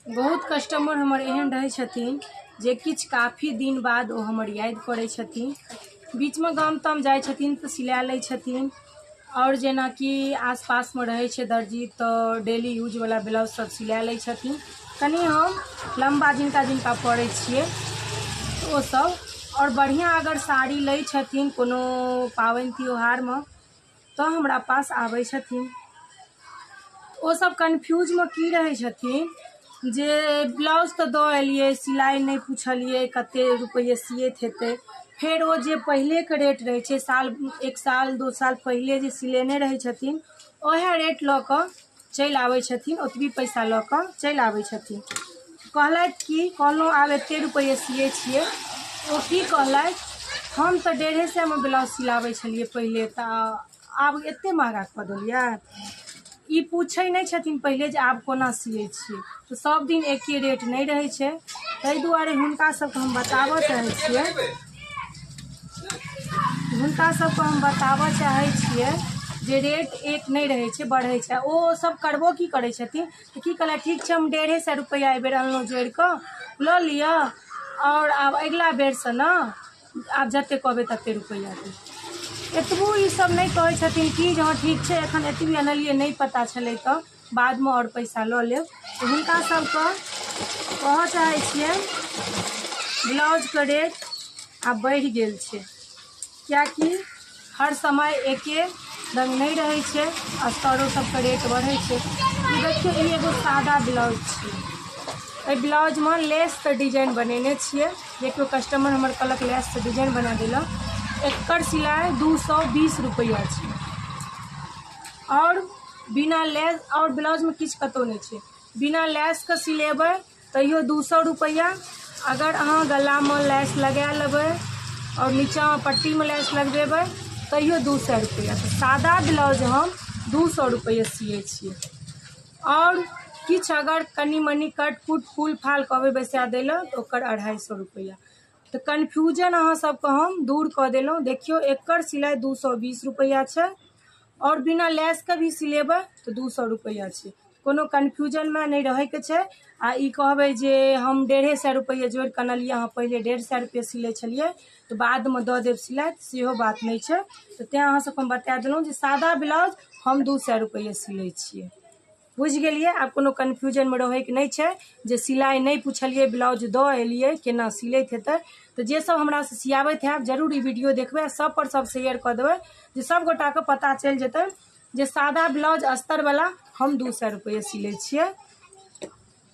बहुत कस्टमर हमर एहन रहै छथिन जे किछु काफी दिन बाद ओ हमर याद करै छथिन। बीचमे गाम ताम जाइ छथिन तऽ सिला लै छथिन। आओर जेनाकि आसपासमे रहै छै दर्जी तऽ डेली यूजवला ब्लाउज सब सिला लै छथिन। कनि हम लम्बा जिनका जिनका पड़ै छियै ओ सब आओर बढ़िआँ अगर साड़ी लै छथिन कोनो पाबनि त्योहारमे तऽ हमरा पास आबै छथिन। ओसब कन्फ्यूजमे की रहै छथिन जे ब्लाउज तऽ दऽ एलियै, सिलाइ नहि पुछलियै कते रुपैआ सियैत हेतै। फेर ओ जे पहिलेके रेट रहै छै, साल एक साल 2 साल पहिले जे सिलेने रहै छथिन ओएह रेट लऽ कऽ चलि आबै छथिन, ओतबी पैसा लऽ कऽ चलि आबै छथिन। कहलथि कि कहलहुँ आब एते रुपैआ सियै छियै। ओ की कहलथि, हम तऽ 150मे ब्लाउज सिलाबै छलियै पहिले, तऽ आब एते महगा कऽ देलियै। ई पूछै नहि छथिन पहिले जे आब कोना सियै छियै। तऽ सब दिन एके रेट नहि रहै छै, ताहि दुआरे हुनका सबके हम बताबऽ चाहै छियै, हुनका सबके हम बताबऽ चाहै छियै जे रेट एक नहि रहै छै, बढ़ै छै। ओ सब करबो की करै छथिन तऽ की कहलक, ठीक छै हम 150 रुपैआ एहिबेर अनलहुँ जोड़ि कऽ लऽ लिअ, आओर आब अगिला बेरसँ ने आब जते कहबै तते रुपैआ देब। एतबो ई सब नहि कहै छथिन कि जे हँ ठीक छै एखन एतबी अनलियै, नहि पता छलै तऽ बादमे आओर पैसा लऽ लेब। तऽ हुनका सबके कहऽ चाहै छियै ब्लाउजके रेट आब बढ़ि गेल छै, किएकि हर समय एके रङ्ग नहि रहै छै, अस्तरो सबके रेट बढ़ै छै। ई देखियौ, ई एगो सादा ब्लाउज छै। एहि ब्लाउजमे लेसके डिजाइन बनेने छियै। देखियौ कस्टमर हमर कहलक लेसके डिजाइन बना देलक। एकर सिलाइ 220 रुपैआ छै। आओर बिना लेस, आओर ब्लाउजमे किछु कतहु नहि छै। बिना लेसके सिलेबै तैयो 200 रुपैआ। अगर अहाँ गलामे लेस लगा लेबै आओर नीचाँमे पट्टीमे लेस लगबेबै तैयो 200 रुपैआ। तऽ सादा ब्लाउज हम 200 रुपैआ सियै छियै। आओर किछु अगर कनि मनि कट कुट फूल फाल कहबै बैसा दै लए तऽ ओकर 250 रुपैआ। तऽ कन्फ्यूजन अहाँ सबके हम दूर कऽ देलहुँ। देखियौ एकर सिलाइ 220 रुपैआ छै, आओर बिना लेसके भी सिलेबै तऽ 200 रुपैआ छै। कोनो कन्फ्यूजनमे नहि रहैके छै। आ ई कहबै जे हम 150 रुपैआ जोड़ि कऽ अनलियै, अहाँ पहिले 150 रुपैआ सिलै छलियै तऽ बादमे दऽ देब सिलाइ, सेहो बात नहि छै। तऽ तेँ अहाँ सबके हम बता देलहुँ जे सादा ब्लाउज हम 200 रुपैआ सिलै छियै। बुझि गेलियै? आब कोनो कन्फ्यूजनमे रहैके नहि छै जे सिलाइ नहि पुछलियै, ब्लाउज दऽ एलियै, केना सिलैत हेतै। तऽ जे सब हमरासँ सियाबैत हैब जरूर ई वीडियो देखबै आ सब पर सब शेयर कऽ देबै जे सब गोटाके पता चलि जेतै जे सादा ब्लाउज अस्तरवला हम 200 रुपैआ सिलै छियै।